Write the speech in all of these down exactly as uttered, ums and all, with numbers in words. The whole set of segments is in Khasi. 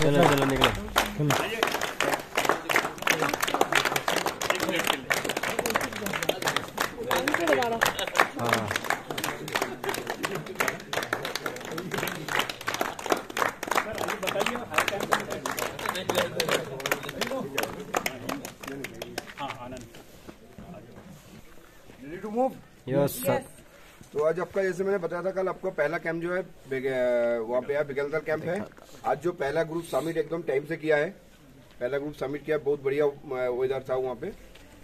चलो, चलो, निकलो। हाँ। Ready to move? यस सर। तो आज आपका, जैसे मैंने बताया था कल, आपका पहला कैंप जो है बेग-, वहाँ पे है, बिगलदर कैंप है। आज जो पहला ग्रुप सबमिट एकदम टाइम से किया है, पहला ग्रुप सबमिट किया, बहुत बढ़िया वेदर था वहाँ पे,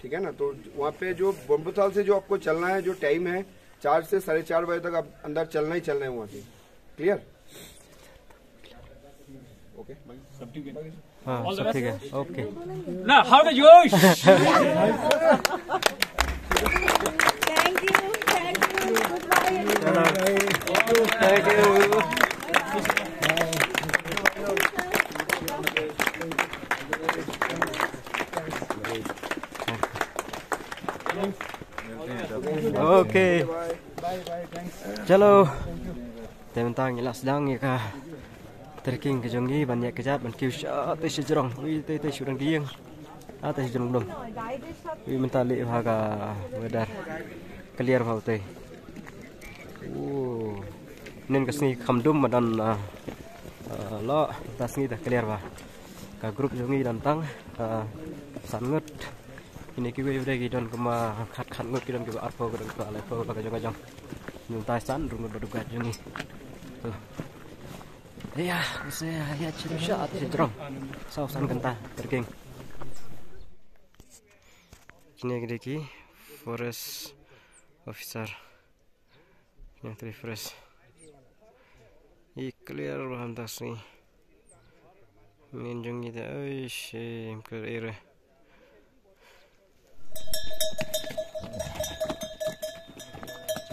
ठीक है ना। तो वहाँ पे जो बोम्बथाल से जो आपको चलना है, जो टाइम है, चार से साढ़े चार बजे तक आप अंदर चलना ही चलना है वहाँ से। क्लियर? ओके। हाँ, सब ठीक है। ओके। ना, हाउ डू यू? Thank you, thank you. Goodbye. चलो। Thank you। ओके। चलो। Te mynta ngi la sdang ïa ka trekking ka jong ngi, ban ïaid kjat, ban kiew sha te sha jrong. Ui, te te shu dang ïeng. Ah, te sha jrong dong. Ui, mynta leh bha ka weather. Clear bha te. Oh. Nen ka sngi kham dum madan, ah, ah, lo, ta sngi ta clear bha. Ka group jong ngi don tang, ah, san ngut. Kine kiwei de ki don kumba khat khat ngut, ki don kiba arphew, ki don kiba laiphew, ba ka jong ka jong. Mynta san, ruh ngut ba duk ka jong ngi. To. Ïa, use ïa chim sha te jrong. Saw san kynta trekking. Kine ki dei ki forest officer. Ïa, three fresh. I clear ba ham ta sngi. Ngin jong ngi ta, oi, shim clear area.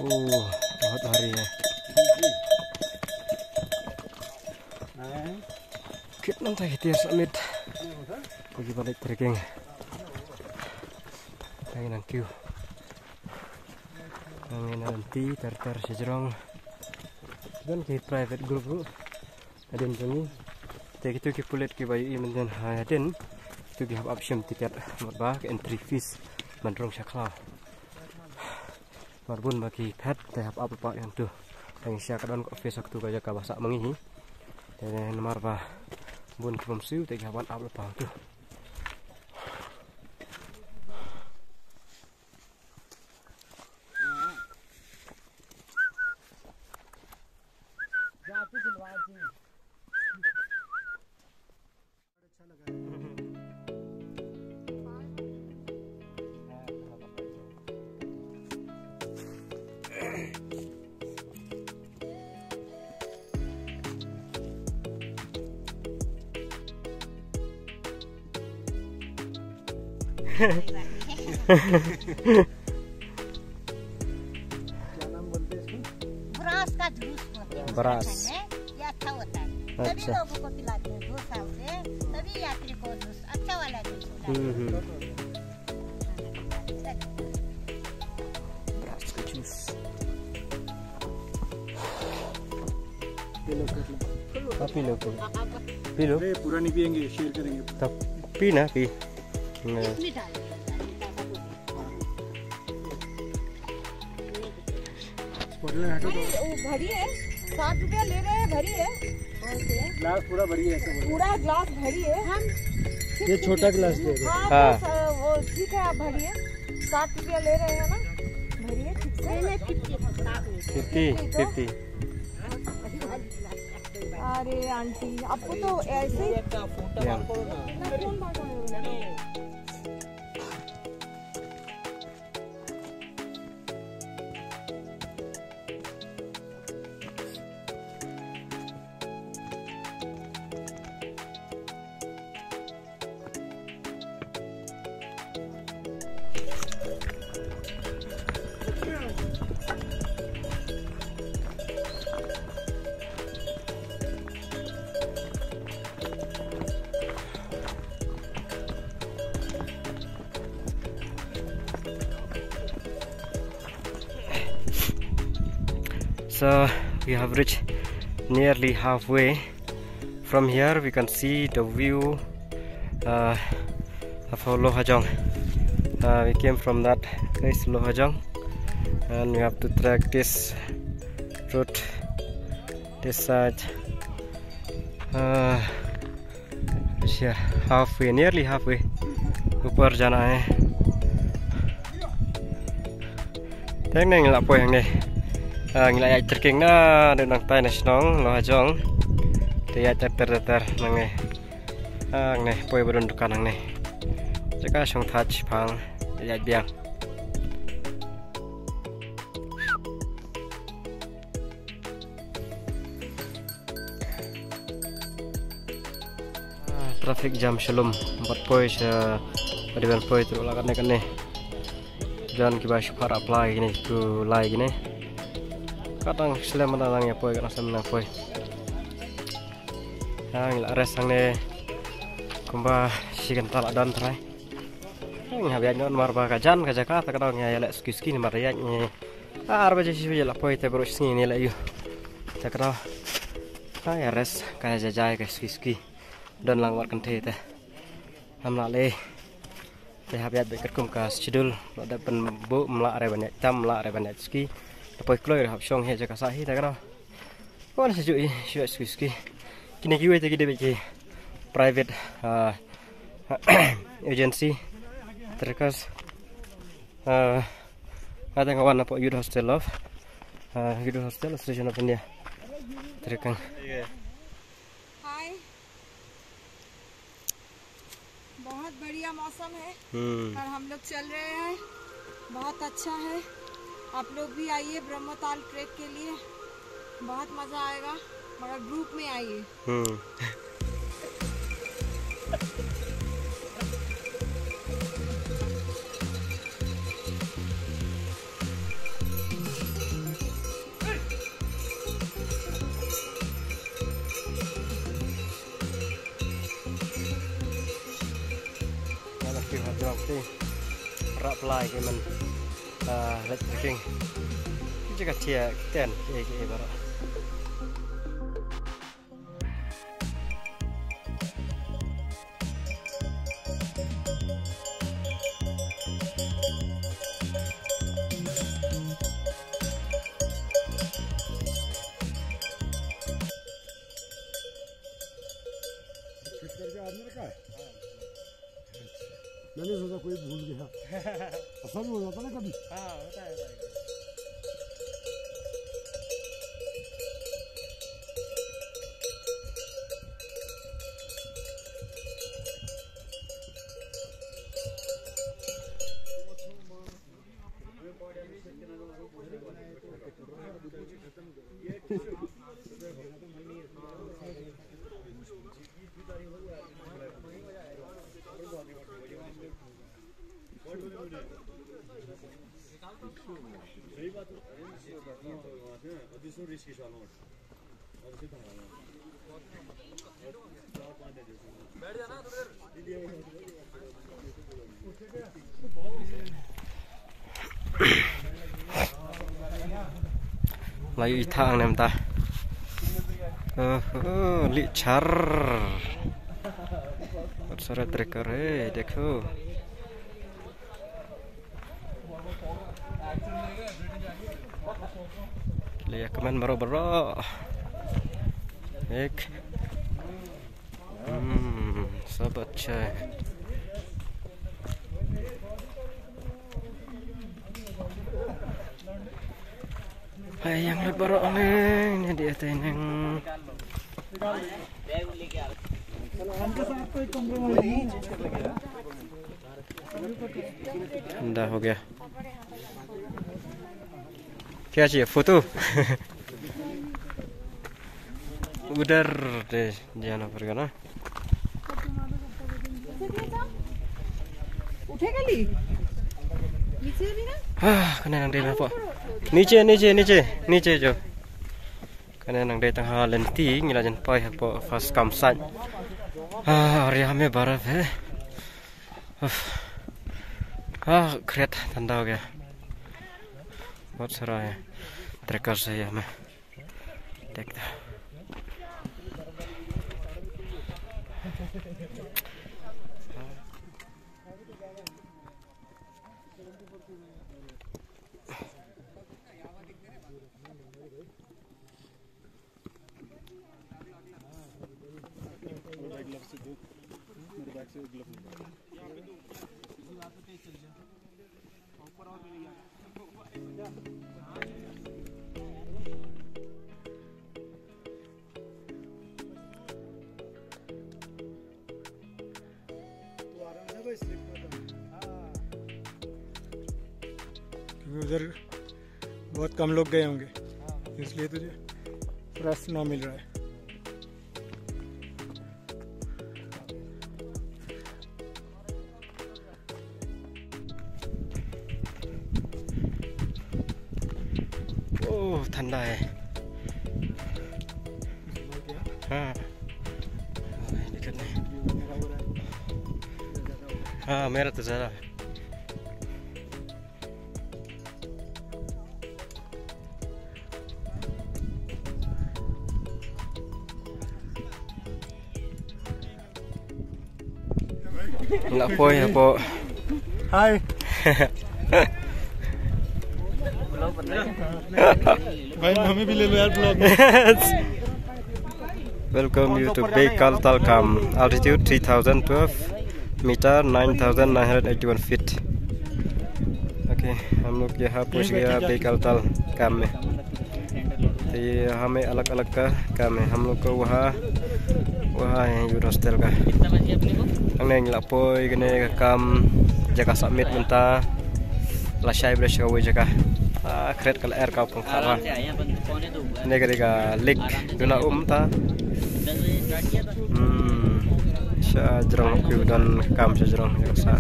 Oh, बहुत भारी है। Kit nang ta ki tiar submit. Ko ki balik trekking. Nang nang kiew. Nang nang ti tar tar sha jrong. Don ki private group ruh. Hadien jong ngi. Te kitu ki pulit kiba ïohi mynta ha hadien. Kitu ki hap ap shim tiket, namar ba ka entry fees ban rung sha khlaw. Namar bun ba ki phet te hap ap paw ïa ngi tu. Te ngi sha ka don ka office ha katu ka jaka ba sah ma ngi hi. Te namar ba bun ki bym siew te ki hap ban ap paw ïa ngi tu. क्या नाम बोलते हैं इसको? ब्रास का जूस बोलते हैं ब्रास। ठंड में, ये अच्छा होता है। सभी अच्छा। लोगों को पिलाते हैं, दो साल से सभी यात्री को जूस, अच्छा वाला जूस होता है। हम्म, हम्म। ब्रास का जूस। पी लो, पी लो। हाँ, पी लो, पी लो। पी लो। अरे, पूरा नहीं पियेंगे, शेयर करेंगे। तब पी ना, पी। इसमें डाल दो। अरे, वो भरी है, साठ रुपया ले रहे हैं, भरी है। ग्लास पूरा भरी है, ऐसा बोलो। पूरा ग्लास भरी है। हम ये छोटा ग्लास दे दो। हाँ, हाँ। बस, वो ठीक है, आप भरिए। साठ रुपया ले रहे हैं ना, भरिए ठीक से। नहीं, नहीं, फिफ्टी, साठ नहीं। फिफ्टी, फिफ्टी। अरे आंटी, आपको तो ऐसे ही या। So we have reached nearly halfway. From here we can see the view uh, of Lohajong. Uh, we came from that place, Lohajong, and we have to track this route, this side. Uh, yeah, halfway, nearly halfway. ऊपर जाना है। Teng neng la poi hangne. Ah, ngi la ïaid trekking na, dei nangtai na shnong Lohajong. Te ïaid ter ter ter nangne. Ah, hangne poi ba don dukan hangne. Jaka shong thach phang ïaid biang. Ah, traffic jam shalom. Bat poi sha, bat poi tu la kane kane. Jan kiba shu para apply gini tu lai gini. Kadang slem da lang ïa poi, kadang slem lang poi. Yang la rest hangne kumba shi kynta la don trai. Yang hab ïaid noh namar ba ka jan ka jaka ta ka dang ïa leh ski ski namar ïaid ni. Ar baje shi baje la poi te baroh sngi ni la ïu. Ta ka dang. Ha ïa rest ka jajai ka ski ski. Don lang wat kan te te. Am la le. Te hap ïaid bad katkum ka schedule, la dep ban buh, mlah re ban ïaid tam, mlah re ban ïaid ski. Te poi kloi re hap shong hi jaka sah hi te kano. Wan sha ju i shu ïaid ski ski. Kine kiwei te ki dei bad ki private, ah, agency trekkers. Ah, nga te nga wan napoh Youth Hostel of, ah, Youth Hostel Association of India. Trekkers. Hi. बहुत बढ़िया मौसम है। हम्म। और हम लोग चल रहे हैं, बहुत अच्छा है। आप लोग भी आइए ब्रह्मताल ट्रेक के लिए, बहुत मजा आएगा, मगर ग्रुप में आइए। हम्म। Wala ki hot dog ti. Rap lai ki man. Ah, let's drinking. Ki jaka tia ki ten ki ki bara. मैंने सोचा कोई भूल गया। ऐसा भी हो जाता ना कभी। हाँ, होता है, होता है। Lai ithang nem ta. Oh, oh, li char. Sara trekkers, eh, dekho. Liya kaman baro baro. Ek. Hmm, sabat chai. Hai yang lebar orang ni, ni dia teneng. Dah, ho gaya. Kya chahiye? Photo? Udhar de jana padega na. उठेगा ली? नीचे भी ना? Ah, kane nang dei na po. Niche, niche, niche, niche jo. Kane nang dei tang ha lynti, ngi la jan poi hapoh first campsite. Ah, और यहाँ में बर्फ है। उफ। Ah, khret, ठंडा हो गया। बहुत सारा है। Trekkers है यहाँ में। देखता। क्योंकि उधर बहुत कम लोग गए होंगे, इसलिए तुझे फ्रेश स्नो मिल रहा है। ओह, ठंडा है। हाँ। हाँ, मेरा तो ज़्यादा है। Nga poi hapoh. Hi. भाई, हमें भी ले लो यार vlog में। Welcome you to Bekaltal Camp, altitude three thousand twelve meter, nine thousand nine hundred eighty-one feet. Okay, हम लोग यहाँ पहुँच गया बेकालताल कैंप में। तो ये यहाँ में अलग अलग का कैंप है। हम लोग को वहाँ, वहाँ है यूथ हॉस्टल का। Hangne ngi la poi kane ka camp, jaka submit mynta. La shai bret sha kawei jaka. Ah, kret ka lyer ka pung kha. Ne ka dei ka lake duna um ta. Hmm. Sha jrong lok, u don kam sha jrong jaka sa.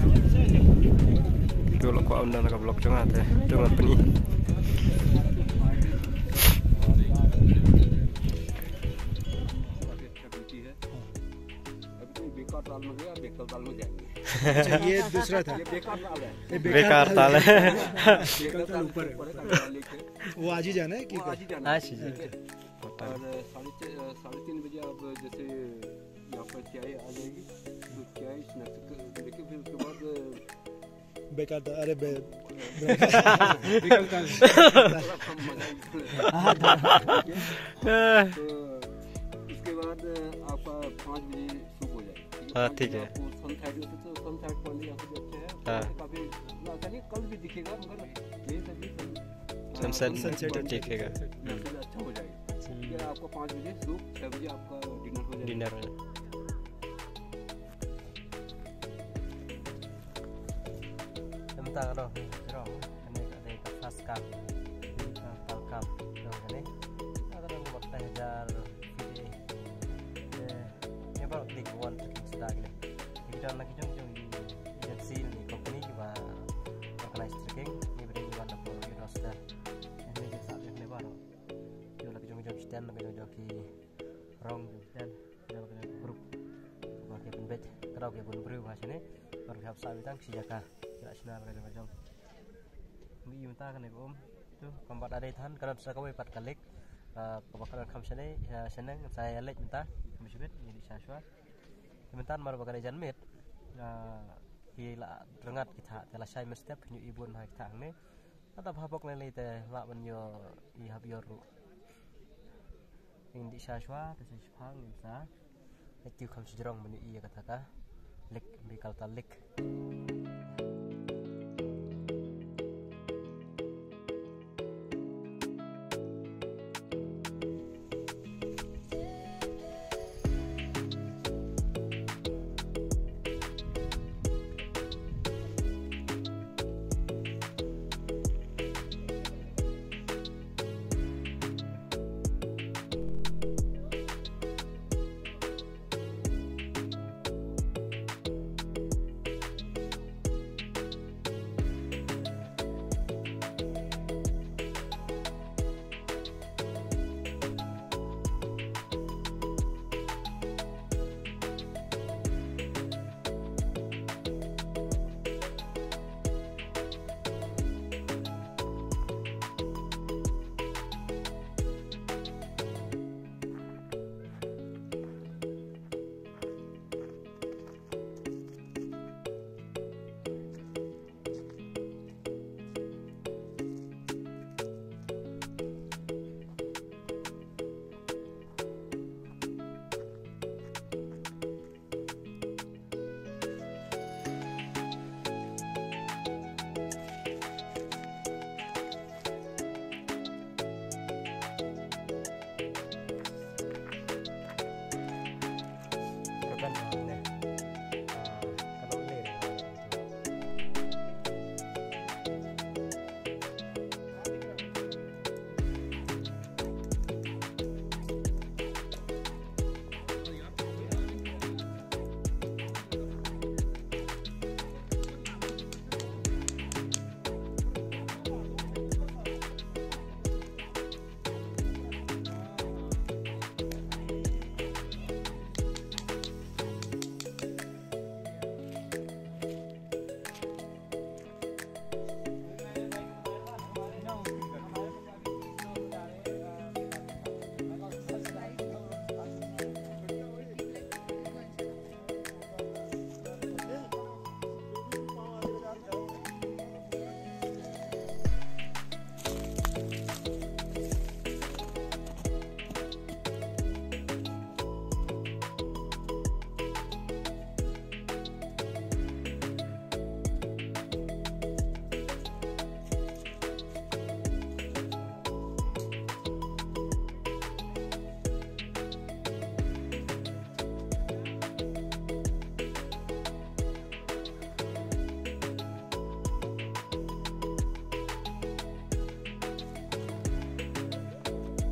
Tu lok ko um don ka vlog jong nga te. Tu ngan pyni. अभी तो बेकार ताल में गया, बेकार ताल में जाएंगे। अच्छा, ये दूसरा था। ये बेकार ताल है। ये बेकार ताल है। बेकार ताल ऊपर है। वो आज ही जाना है कि वो आज ही जाना है। आज ही जाना है। अच्छा। और साढ़े च-, साढ़े तीन बजे आप जैसे यहाँ पर चाय आ जाएगी, तो चाय स्नैक्स लेके फिर उसके बाद बेकार था, अरे बे-, बेकार था। तो उसके बाद आपका पाँच बजे सूप हो जाएगा। हाँ, ठीक है। आपको सनसेट होता है, तो सनसेट पॉइंट यहाँ पे भी अच्छा है। हाँ। काफी ऐसा नहीं, कल भी दिखेगा, मगर यही सब भी सनसेट, सनसेट तो दिखेगा। मैसेज अच्छा हो जाएगा। हम्म। ठीक है, आपका पाँच बजे सूप, छः बजे आपका डिनर हो जाएगा। डिनर हो जाएगा। Mynta ka long, ka long, kane ka dei ka first camp, ka tal camp, ka long kane. Ka long ka long ka long. Eh, ngi baroh dei ki wan trekking sdang ne. Ki don la ki jong jong ki agency ne, company kiba organize trekking, ngi ba dei ngi wan na por ki roster. Ngi ki sah ne baroh. Ki don la ki jong jong ki tent, la ki jong jong ki rong jong ki tent, ki don la ki jong ki group. Ba ki pynbeit, ka dei ki bun briew ba shane. Baroh ki hap sah beit tang shi jaka. Ki la shna la ka jong ka jong. Ngi mynta kane ka um. Tu, kumba da dei than, ka don sa kawei pat ka lake. Ah, kaba ka don kham shane, ïa, shaneng, sa ïa leit mynta, kham shibit, ngi dei sha shwa. Te mynta mar ba ka dei janmiet, ah, ki la rngat ki thah, te la shai mynstep, ki ïohi bun ha ki thah hangne. Lada ba hapok lei lei te lah ban ïoh, i hap ïoh ruh. Ngi dei sha shwa, te sha shipang, ngi sa. Ïa ki kham shajrong mynta ïa kata ka lake, Bekaltal Lake.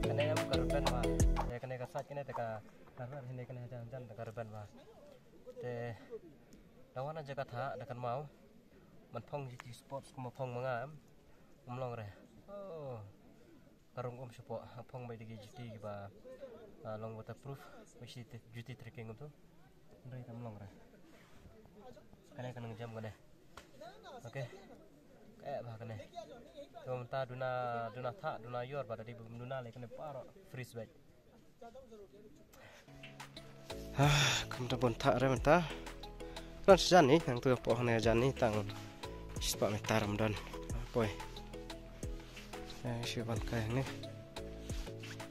Kane em ka rben ba. Eh, kane ka sait kane te ka rben, hine kane jan jan te ka rben ba. Te da wan na jaka tha da kan mau. Man phong ji ti sports kuma phong manga em. Um long re. Oh. Ka rung um shapoh, phong bai digi juti ba, ah, long waterproof, ba shi te-, juti trekking um tu. Ndai tam long re. Kane ka nang jam kane. Okay. Kae ba kane. To mynta duna, duna tha, duna yor ba tadi duna le kane paro freeze bai. Ah, kam ta bun tha re mynta. Ran sa jan ni, nang tu poh ne jan ni tang spah meter ram don. Poi. Eh, shi ban kai ni.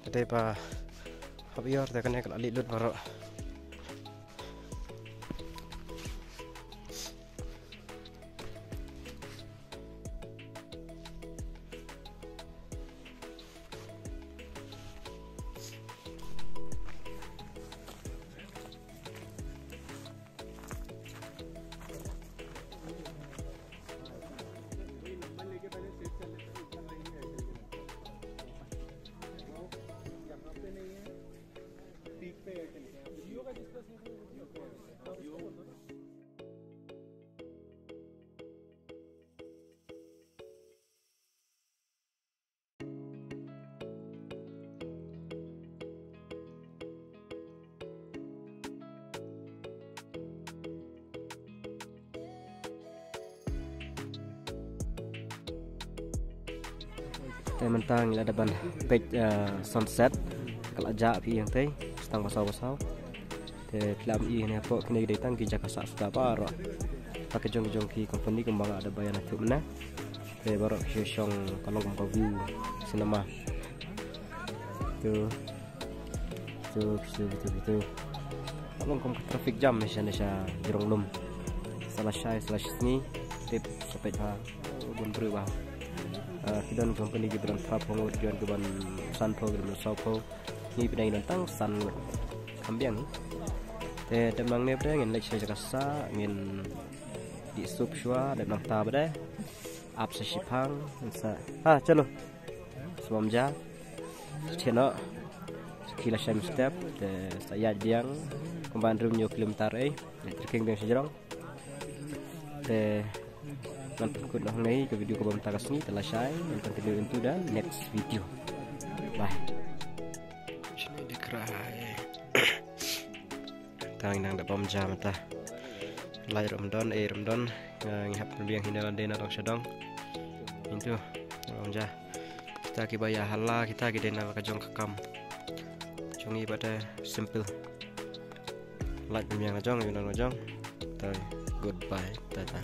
Te dei ba hap yor te kane ka la lih lut baroh. Te mynta ngi la da ban peit, eh, sunset. Ka la jah phi ïa tei, stang basaw basaw. Te phi la ïohi ne hapoh kine ki dei tang ki jaka sah suda baroh. Ba ki jong ki jong ki company kumba nga da ba ïa na thuh mynne. Te baroh ki shong ka long kum ka view cinema. Tu. Tu, tu, tu, tu, tu. Ka long kum ka traffic jam ne sha, ne sha jrong lum. Sa la shai, sa la shi sngi. Te sa peit ha. Bun briew ba. Ah, ki don company ki ba don phra phew ngut, ki don ki ban san phew, ki don saw phew. Ngi pdeng don tang san ngut. Kham biang. Te dep nang ne pdeng ngin leit sha jaka sah, ngin dih sup shuwa, dep nang ta ba dei. Ap sa shipang, ngin sa. Ha, chalo. Sbam ja. Cheno. Ki la shai step, te sa ïaid biang. Kumba hynriew hynñiew kilometer ei. Leit trekking biang sha jrong. Te ngan pynkut noh hangne ka video kaba mynta ka sngi, te lashai, ngan continue into the next video. Bye. Shini dikra hai. Tang nang da bam jam ta. Lai rum don, eh, rum don. Ngi hap biang hina lande na tong shadong. Into rum ja. Kita ki ba ïa hala, kita ki dei na la ka jong ka kam. Jong i ba da simple. Like biang la jong, biang la jong. Tai, goodbye, tata.